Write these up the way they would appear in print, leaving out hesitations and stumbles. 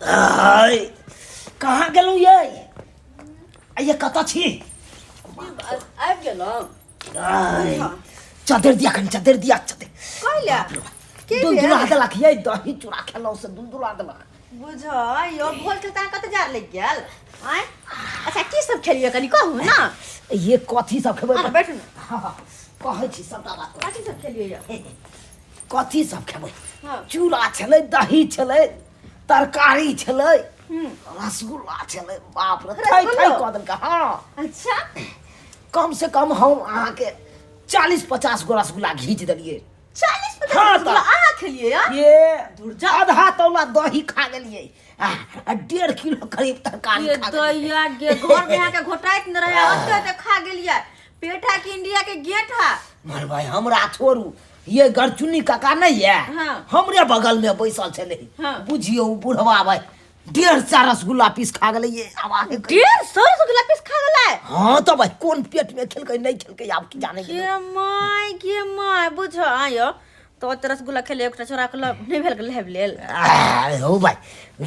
आय, कहाँ गेलहुँ ये आइए कतऽ छी आबि गेलहुँ आय, चद्दर दिया कनि चद्दर दिया चद्दर कैला के भेल? दुलदुला देलक ये दही चूड़ा खेलहुँ से दुलदुला देलक बुझ यो भोज के तहाँ कतऽ जा लागि गेल आँय अच्छा की सब खेलियै कनि कहू ने ये कथी सब खेबै आब बैठू ने हाँ, हाँ, कहै छी सबटा बात कथी सब खेलियै यऽ कथी सब खेबै हाँ। चूड़ा छलै दही छलै तरकारी छलै हम्म। रसगुल्ला छलै बाप रे थै थै रसगुल्लो? कऽ देलकै हँ अच्छा कम से कम हम अहाँके 40-50 गो रसगुल्ला घीच देलियै 40-50 हाँ, रसगुल्ला अहाँ खेलियै यऽ ये आधा तौला दही खा गेलियै आ 1.5 किलो करीब तरकारी ये खा गेलियै दैया गे घर में अहाँके घोटाइत न रहे ओते ओते खा गेलियै पेट है कि इंडिया के गेट है मर भाई हमरा छोड़ू ये गरचुन्नी काका नहीं है हाँ। हमरे बगल में बैसल छलै हाँ। बुझियौ उ बुढ़वा भाई 150 रसगुल्ला पीस खा गेलै ये आवाज 150 रसगुल्ला पीस खा गेलै हाँ तो भाई कोन पेट में खेलकै नहीं खेलकै आब की जाने गेलै के my के my बुझ आयो तो ओते रसगुल्ला खेले एकटा छोरा के नहि भेल लेब लेल आय, हो भाई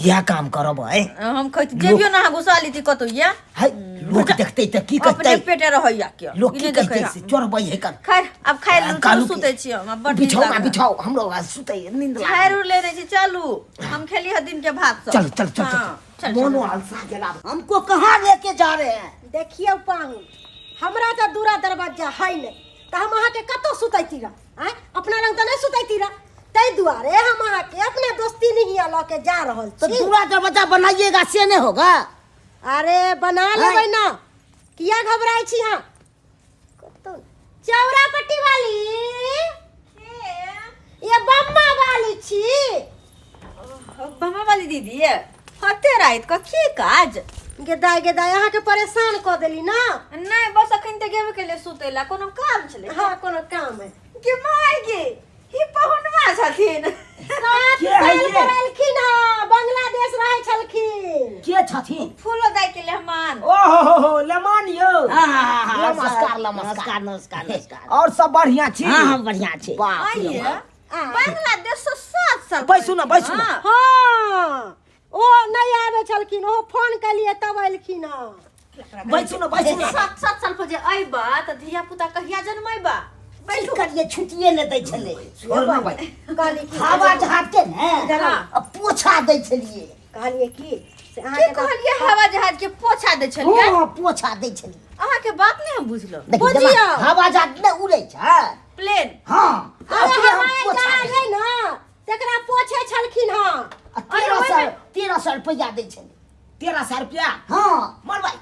इएह काम करब है हम खैत जेबियो ना अहाँ घुसा लीती कतौ या है लोग देखते तऽ की अपने कहतै पेटे रहैया के लोग ई की नहि कहतै देखै से चोरबै है कर खैर अब खाइ लू कालू चलू के- सुतै छी हम आब बड्ड नींद बिछाओ ना लागल। बिछाओ हमरो आ सुतै नींद लागल। झाड़ि उड़ लेने छी चलू हम खेली ह दिन के भात सब चल चल चल हाँ, चल चल मोनो अलसा गेला हमको कहाँ लेके जा रहे हैं देखियौ पाहुन हमरा तऽ दूरा दरवाजा है नहि तऽ हम अहाँके कतऽ सुतैती रह आँय अपना रंग तऽ नहि सुतैती रह ताहि दुआरे हम अहाँके अपना दोस्ती नहीं लऽ के जा रहल तो छी दूरा दरवाजा बनाइएगा से नहीं होगा अरे बना लेबै ना किया घबराइ छी अहाँ कतौ चौरा पट्टी वाली ये बम्मा वाली छी बम्मा वाली दीदी हते राति कऽ की काज गेदाय गेदाय अहाँके परेशान कऽ देली ना नहि बस अखन तऽ गेबे केलियै सुतै लए कोनो काम छलै हाँ कोनो काम है के माय गे ई पहुनवा छथिन सात के है साल ये? पर एलखिन हँ बांग्लादेश रहै छलखिन के छथिन फूलो दाइ के लेहमान ओ हो हो हो लेमान यौ हाँ, हाँ, हाँ, नमस्कार नमस्कार नमस्कार नमस्कार नमस्कार और सब बढ़िया छी हाँ हाँ बढ़िया छे बाप रे आइए बाप। बांग्लादेश से 7 साल बैसू ना, बैसू ना। हाँ। हाँ ओ नहि आबै छलखिन ओहो फोन केलियै तब एलखिन हँ बैसू ना बैसू ना 7-7 साल पर जे अयबा तऽ धिया पुता कहिया जन्मेबा की करिए छुट्टिए नहि दै छलै छोड़ ना भाई कहली कि हवा जहाज के ने हाँ। आ पोछा दै छलियै कहलियै कि से की अहाँके तऽ कहलियै हवा जहाज के पोछा दै छलियै हँ पोछा दै छलियै अहाँके बात नहि हम बुझलहुँ देखी बुझियौ। जेना हवा जहाज नहि उड़ै छै प्लेन हँ अरे ओकरे हम हवाई पोछा जहाज दै है ना तकरा पोछे छलखिन हँ आ अरे तेरह ओहिमे- सए 1300 रुपैआ दै छलै 1300 रुपया हँ मर भाई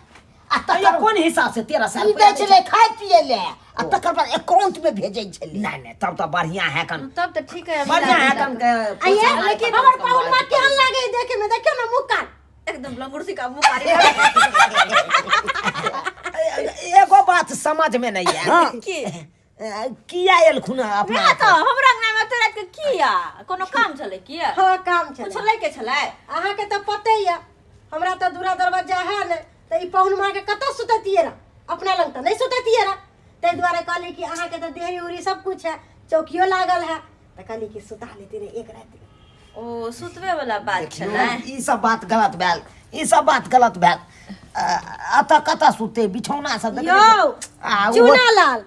आ तैयो तकर कोन हिसाब से 1300 ई रुपया दै छलै खाय पिए ले आ तकर बाद अकाउंट में भेजै छलै नहीं नहीं तब तो बढ़िया है कन तब तऽ ठीक है बढ़िया है कन के आइए लेकिन हमर पाहुन माँ केहन लागे देखे में देखियौ ना मुँह कान एकदम लंगुरसी का मुंह कारी एगो बात समझ में नहीं है हाँ। की किया एलखुन हँ अपना वएह तऽ हमरा अंगना में एते राति के किया कोनो काम छलै किया हाँ काम छलै कुछ लै के छलै अहाँके तऽ पते यऽ हमरा तऽ दूरा दरवाजा है नहि तऽ ई पाहुन माँके कतऽ सुतैतियै रह अपना लग तऽ नहि सुतैतियै रह ताहि दुआरे कहली कि अहाँके तऽ देही उरी सब कुछ है चौकियो लागल है तऽ कहली कि सुता लेती रहे एक राति ओ सुतबे वाला बात छलै ई सब बात गलत भेल ई सब बात गलत भेल अतऽ कतऽ सुतते बिछौना सब देखै यौ छियै? आ ओहो- चूना लाल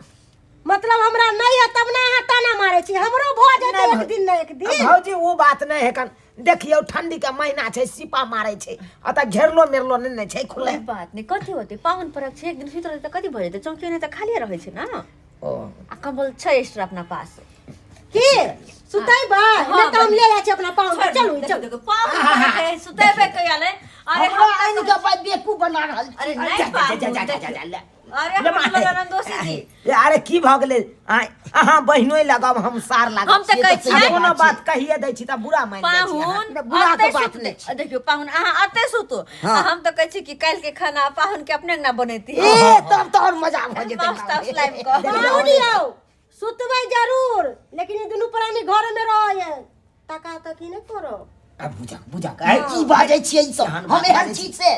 मतलब हमरा नहीं है तब ना अहाँ ताना मारे छी हमरो भऽ जेतै नहि एक दिन ने एक दिन भौजी ओ बात नहि है कन देखियौ ठंडी के महीना छै सिपा मारै छै अतऽ घेरलो मेरलो नहि ने छै खुले कोई बात नहि कथी होतै पाहुन परक छै एक दिन सुति रहतै तऽ कथी भऽ जेतै चौकी नहि तऽ खालिए रहै छै ने ओ आ कम्बल छै एक्स्ट्रा अपना पास की सुतैबै नहि तऽ हम ले जाइ छी अपना पाहुन के चलू चलू देखो पाहुन परक है सुतेबे कयल है अरे हमरो हम आनि के भाई बेवकूफ बना रहल छी अरे जा नहि जा जा पाहुन जा जा जा देखियौ। जा ले अरे ले हम मारे। ननदोसी जी अरे की भऽ गेलै आँय, अहाँ बहिनोइ लगब हम सार लागब हम तऽ से कहै तऽ छियै सही कोनो बात कहिए दै छी तऽ बुरा मानि जाइ छी अहाँ। पाहुन नहि, बुरा के अतै बात सुततै। नहि छै। देखियौ पाहुन अहाँ अतै सुतू हाँ। आ हम तऽ कहै छी कि काल्हि के खाना पाहुन के अपने अंगना बनेती ए तब तऽ और मजा भऽ जेतै माउस ताउस लाबि कऽ पाहुन यौ सुतबै जरूर लेकिन ई दुनू प्राणी घर में रहै तका तकी नहि करब आ बुझक बुझक है की बाजै छियै ई सब एहन हम बात एहन बाजै छी से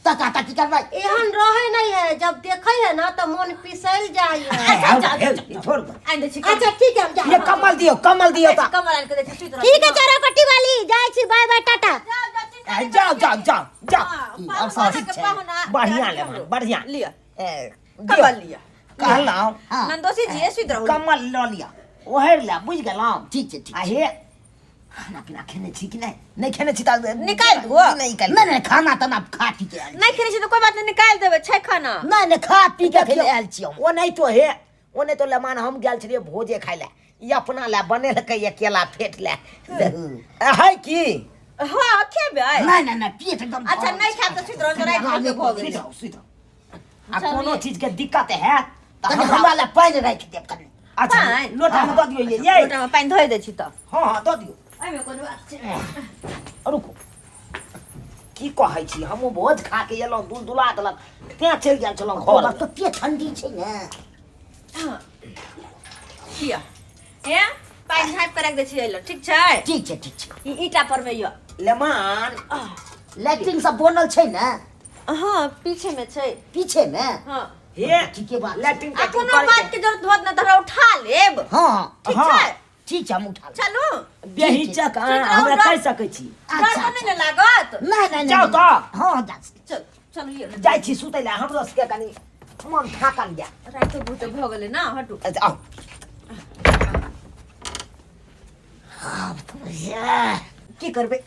तका तकी करबै एहन रहै नहि है जब देखै है ना तऽ मन पिसल जाइ है छोड़ आनि दै छी अच्छा ठीक है हम जा ये कम्बल दियौ कम्बल दियौ तऽ कमल आनि कऽ दै छी सुति रहू ठीक है चोरा पट्टी वाली जाइ छी बाय बाय टाटा जाउ जाउ आ, जाओ जाओ जाओ जाओ। हाँ, ई, पाहुन अब सब अहाँके छै। पाहुन बढ़िया लेमान बढ़िया। लिअ। ए, कम्बल दियौ। लिअ। कहलहुँ हाँ। नन्दोसी जी सुति रहू। कम्बल लऽ लिअ, ओढ़ि ले, बुझि गेलहुँ? ठीक छै, ठीक आ छै। हे, खाना पीना खेने छी कि नहि? नहि खेने छी तऽ निकालि दियौ। नहि निकालि। नहि नहि, खाना ताना खा पी के आयल छी। नहि खेने छी तऽ कोइ बात नहि, निकालि देबै, छै खाना। नहि नहि, खा पी के देखियौ, आयल छी हम। ओ नहि तो हे, ओ नहि तो लेमान, हम गेल छलियै भोजे खाय लए, ई अपना लए बनेलकै केला फेट लए है की? हँ, खेबै। नहि नहि नहि, पेट एकदम अच्छा, भरल नहि छै। खायब तऽ सुति रहू, राति भऽ भऽ सुति गेल। रहू, सुति रहू। आ कोनो चीज के दिक्कत है तऽ कनि हमरा हमरा लए पानि राखि देब कनि। अच्छा। पानि? लोटा में दऽ दियौ ये। लोटामे पानि धोइ दै छी तऽ। हँ हँ, दऽ दियौ। एहिमे कोनो बात छै? रुकू, की कहै छी, हमहूँ भोज खा के एलहुँ, दुल दुला देलक, तें चलि गेल छलहुँ घर। बाप, कते ठंडी छै ने। हँ। किया हे, पानि झाँपि कऽ राखि दै छी एहि लए, ठीक छै? ठीक छै, ठीक छै। ई ईटा पर मे यऽ। लेमान। लैट्रिन सब बनल छै ने? हँ, पीछे मे छै। पीछे मे? हँ। हे, ठीके बात छै। लैट्रिन आ तैट्रिन कोनो करैके- बात के जरूरत होत ने तऽ हमरा उठा लेब। हँ हँ। ठीक हँ। छै। ठीक छै, हम उठा लेब। चलू। बेहिचक अहाँ हमरा कहि सकै छी। डर अच्छा। तऽ नहि ने लागत? नहि नहि। जाउ नहि। तऽ। हँ, जा सकै। चल चलू ये। जाइ छी सुतै लए, हमरो सबके कनि मन थाकल यऽ। रातिो बहुते भऽ गेलै ने, हटू। अच्छा, आउ। आब तऽ बुझियै। की करबै,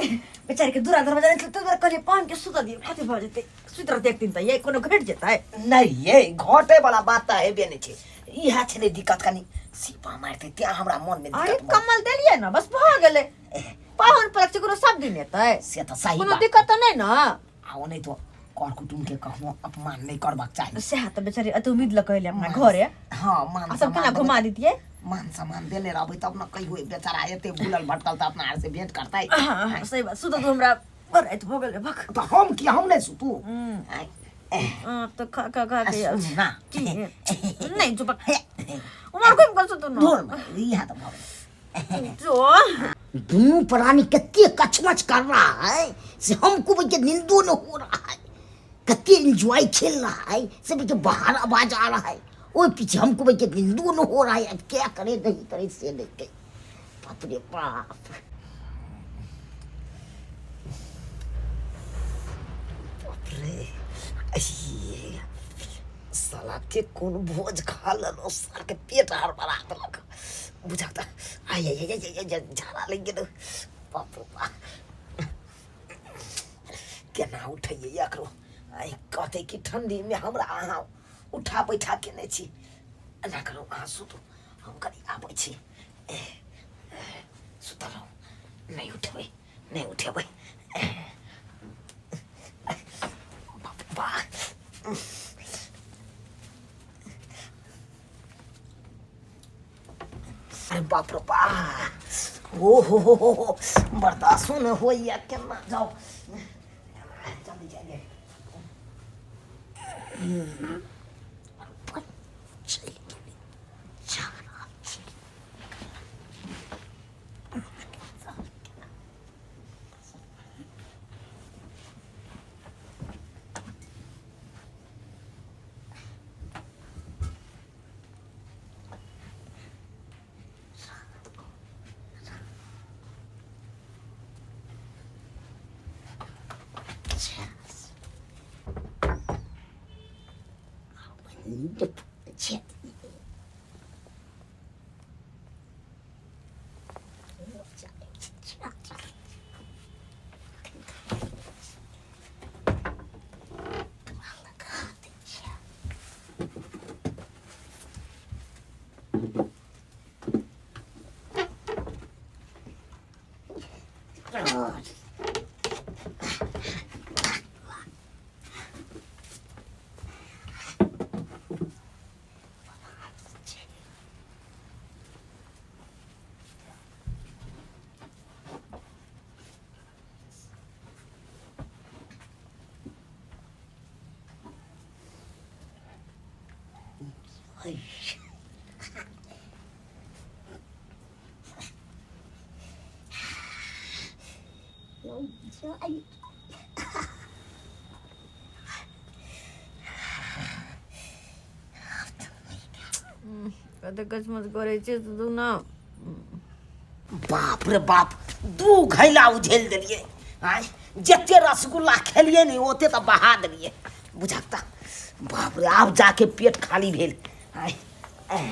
बेचारी के दूरा दरवाजा नहि छलै, ताहि दुआरे कहलियै पाहुन के सुतऽ दियौ, कथी भऽ जेतै, सुति रहतै एक दिन तऽ ये कोनो घटि जेतै? नहि ये, घटे वाला बात तऽ हेबे नहि छै, इएह छलै दिक्कत, कनि सीपा मारितै तें हमरा मनमे अरे दिक्कत भऽ- कम्बल देलियै ने, बस भऽ गेलै। पाहुन पर छै, कोनो सब दिन एतै? से तऽ सही कोनो बात। दिक्कत तऽ नहि ने? आ ओ नहि तो कर कुटुम्ब के कखनो अपमान नहि करबाक चाही। सएह तऽ, बेचारी एते उम्मीद लऽ कऽ एलै अपना घरे। हँ, मान आ सब केना सम्मान घुमा दितियै? मान सम्मान देने रहबै तब ने कहियो बेचारा एते भूलल भटकल तऽ अपना आर से भेंट करतै। हाँ, सही बात। सुतऽ तू, हमरा बड़ राति भऽ गेलै, भक। तऽ हम की, हम नहि सुतू? आँय, हाँ, तऽ खा खा खा के आयल सुनू ना। की? नहि, चुप, उमर घुमि कऽ सुतू ने। धुर, इएह तऽ भऽ गेलै। जो। दुनू प्राणी कते कछमछ कर रहा है से हमको भी के निंदो न हो रहा है। कते एंजॉय खेल रहा है से भी के बाहर आवाज आ रहा है, ओए पीछे हमको भी के निंदो न हो रहा है। अब क्या करे, नहीं करे से नहीं करे। बाप रे बाप। बाप रे, अये, साला के कोन भोज खा लेलहुँ, सार के पेट हड़बड़ा देलक बुझक तऽ। आय आय आय आय आय, झाड़ा लागि गेल। बाप रे बाप, केना उठैयै एकरो? आइ कहतै कि ठण्डीमे हमरा अहाँ उठा बैठा केने छी। एना करू, अहाँ सुतू, हम कनि आबै छी। सुतल रहू, नहि उठेबै, नहि उठेबै। बाप रे बाप। अरे बाप रे बाप, ओ हो हो हो हो, बर्दाश्तो नहि होइए, केना जाउ? जल्दी जाइए। चलि गेलै झाड़ा छै। छै। कते कचमच करै छै तू ने। बाप रे बाप, दू घैला उझेल देलियै। आँय, जते रसगुल्ला खेलिए ने ओते तऽ बहा देलिए बुझक तऽ। बाप रे, आब जाके पेट खाली भेल। आय, आय।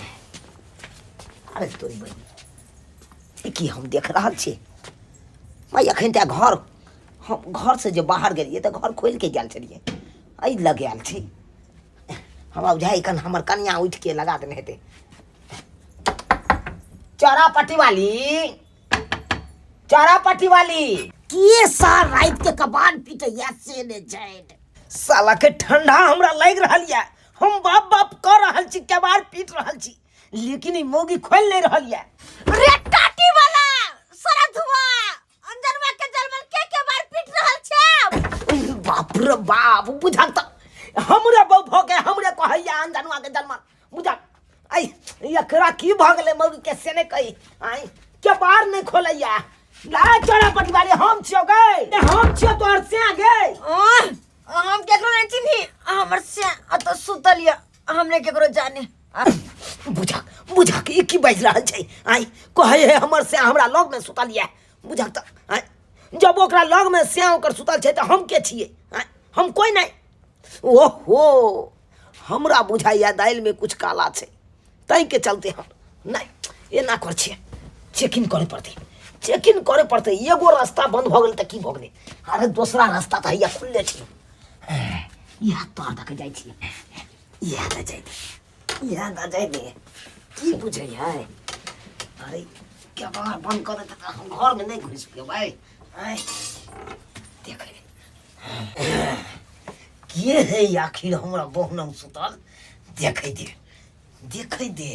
अरे तोरी बहिन, ई की हम देख रहल छी? भाइ एखन तऽ घर, हम घरसँ जे बाहर गेलियै तऽ घर खोलिके गेल छलियै, एहि लगायल छै। हमरा बुझाइ एखन हमर कनिया उठिके लगा देने हेतै। चौरा पट्टी वाली, चौरा पट्टी वाली, के सार राति के कबाड़ पीटैया से ने जानि। साला के ठंडा हमरा लागि रहल यऽ, हम बाप बाप कऽ रहल छी, केबाड़ पीट रहल छी, लेकिन ई मौगी खोलि नहि रहल यऽ। रे टाटी वाला सारा धुआं अंजनवा के जलमन के के बार पीट रहल छै। बाप रे बाप, बुझल तऽ हमरे बहू भऽ के हमरे कहैया अंजनवा के जलमन। बुझल ऐ एकरा की भऽ गेलै मौगी के से नहि कही। आइ केबाड़ नहि खोलैया। ला चोरा पटवारी, हम छियौ गे, हम छियौ तोहर से गे। आह, हम केकरो नहीं चिन्ही, हमर से अत सुतल या, हम नहीं केकरो जाने। बुझक बुझक ई की बाजि रहल छै? आइ कहै है हमर से हमरा लगमे सुतल यऽ। बुझक तऽ आइ जब ओकरा लगमे से ओकर सुतल छै तऽ हम के छियै? आइ हम कोइ नहि। ओहो, हमरा बुझाइया दालिमे कुछ काला छै, ताहिके चलते हम नहि एना कर छियै। चेकिंग करे पड़तै, चेकिंग करे पड़तै। एगो रास्ता बंद भऽ गेलै तऽ की भऽ गेलै? अरे दोसरा रास्ता तऽ हैया खुलले छै। इएह तर दऽ के जाइ छियै, इएह दऽ जाइ दे, इएह दऽ जाइ दे। की बुझै है? अरे केबाड़ बंद कऽ देतै तऽ हम घरमे नहि घुसि पेबै। आँय देख ले के है आखिर हमरा बहुनम सुतल। देखै दे, देखै दे।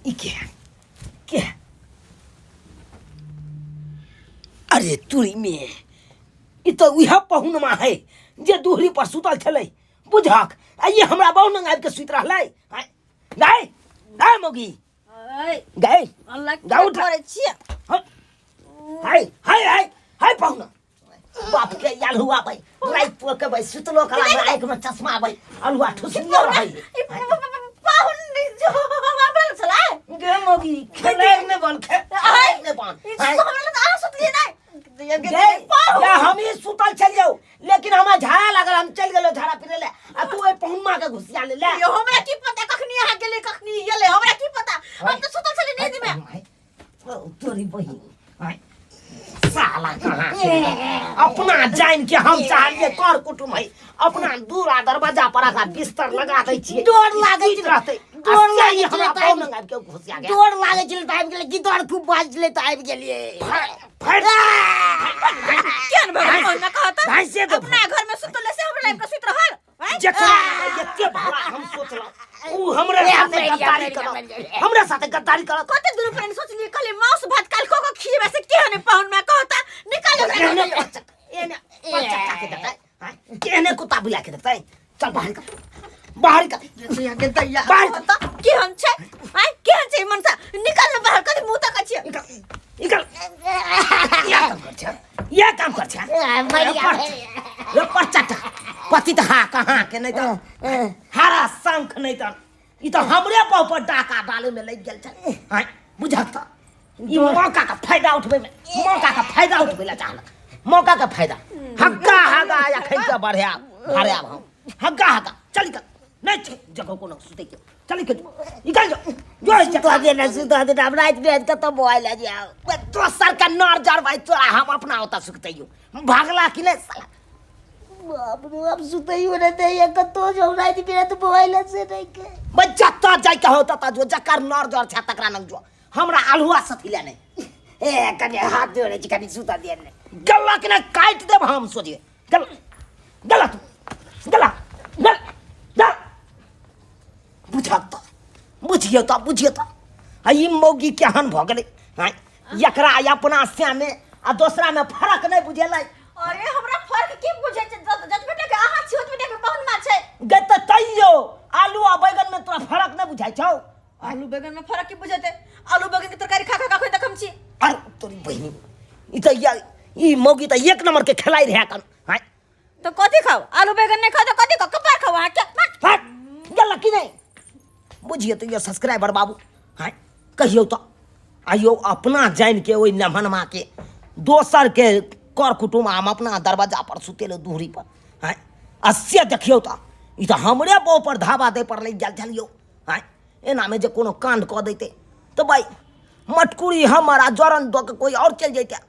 ई के है? के है? अरे तुरी में ई तऽ उएह पहुनमा है जे दुहरी पर सुतल छलै। बुझक आ ई हमरा बहु आबि के सुति रहलै। आँय, गाय गाय मौगी गाय अल्लाह जाउ उठा। करै छियै। हाय हाय हाय हाय पहुना बाप के आयल हुआ भाई, राति पुर के भाई सुतलो कला में आँख में चश्मा भाई अलुआ ठुसनियो रहै। ई पाहुन जो हमरा छलै। गे मौगी खेलै ने बन, खेलै ने बन। ई हमरा लग अहाँ सुतलियै नहि। गे, या हम ही सुतल छलियौ, लेकिन हमरा झाड़ा लागल, हम चलि गेलौ झाड़ा फिरे ले, आ तू ओहि पहुनमा के घुसिया ले ले। यो हमरा की पता कखनी अहाँ गेलै कखनी गेलै, हमरा की पता, हम तऽ सुतल छलियै नींद में। तोरी बहिन आय, साला कहाँ के अपना जान के हम चाहलिए कर कुटुम है, अपना दूरा दरवाजा पर आगा बिस्तर लगा दै छियै, डर लागै सुति रहतै। डर आ से लागै ई छलै हमरा तऽ पाहुन आबि के घुसिया गेल। डर लागै छलै तऽ आबि गेलै, गिदड़ खूब बाजलै तऽ आबि गेलियै। फाड़ि केहन भगवान ने कहता भैंसे दे। अपना घर में सुतल से हमरा लाइफ के सुत रहल। आँय? जकरा एते भला हम सोचलहुँ उ हमरे ए, साथे मरि जा, गद्दारी मरि जा, करत, मरि जा। हमरे साथे गद्दारी करत। कते दूर पर सोचलिए कहलिए मांस भात काल को को खिएबे से केहन पाहुन में कहता निकाल ओकरा। एहने परचक, एहने परचक्का के देतै, आँय? केहने कुत्ता बुला के देतै? चल बाहर कर, बाहर कर, के दैया बाहर कर। कहता केहन छै? आँय केहन छै मनसा? निकाल न बाहर, कथि मुंह तक छियै? निकल, निकल। इएह काम कर छै, इएह काम कर छै। ए, मरि जा, मरि जा। रे परचक्का पति तऽ हा कहाँ के नहि तऽ हरा शंख नहि तऽ ई तऽ हमरे पाव पर डाका डाले में लागि गेल छै। आँय बुझक तऽ ई मौका का फायदा उठबै में, मौका का फायदा उठबै ला चाहलक, मौका का फायदा। हग्गा हगा या खैचा बढ़े भारे आब हम हग्गा हगा चल निकल। नहीं छै जगह कोनो सुतै के, चल निकल, निकल जो जो सुता देना, सुता देना, हम राति बिराति कतऽ मोबाइल आ जाओ। दोसर के नर जर भाई तोरा हम अपना ओतऽ सुतैयो भागला कि नहि साला। बाप रे बाप, सुतैयो नहि दैया कतौ जो राति बिराति मोबाइल से नहि के। बच्चा जतऽ जाइके हो ततऽ जो, जकर नर जर छै तकरा लग जो, हमरा आलुआ सथी ले नहि। ए कनि हाथ जोड़ै छी, कनि सुता दिअ ने। गल्ला के नहि काटि देब हम सोझे। गल्ला गल्ला तू गल्ला गल जा। बुझत तऽ बुझियौ तऽ बुझियौ तऽ आ ई मौगी केहन भऽ गेलै? आँय, एकरा अपना श्यामे आ दोसरामे फरक नहि बुझेलै। अरे हमरा फर्क की बुझै छै? जतबे टाके अहाँ छी ओतबे टाके पाहुन मा छै। गे तऽ तैयो आलू आ बैगन में तोरा फरक नहि बुझाइ छौ? आलू बैगन में फर्क की बुझेतै? आलू बैगन के तरकारी खा खा खा तक हम छी। अरे तोरी बहिनी, ई तऽ ई मौगी तऽ एक नंबर के खेलाइ रहै कन। आँय तो कथी खाओ? आलू बैगन नहीं खाओ तो कथी खाओ? कपार खाओ अहाँ के? फट गेल कि नहि? बुझिए तो ये सब्सक्राइबर बाबू। हाँ। कहियौ तऽ आइयो अपना जानिके ओहि नमहनमाके दोसरके कर कुटुम्ब हम अपना दरवाजा पर सुतेलहुँ दुहरी पर आँय आ से देखियौ तऽ ई तऽ हमरे बहू पर धावा दै पर लागि गेल छल यौ आँय एनामे जे कोनो काण्ड कऽ दैतै तऽ भाइ मटकुरी हमर आ जरन दऽ कऽ कोइ आओर चलि जैतै।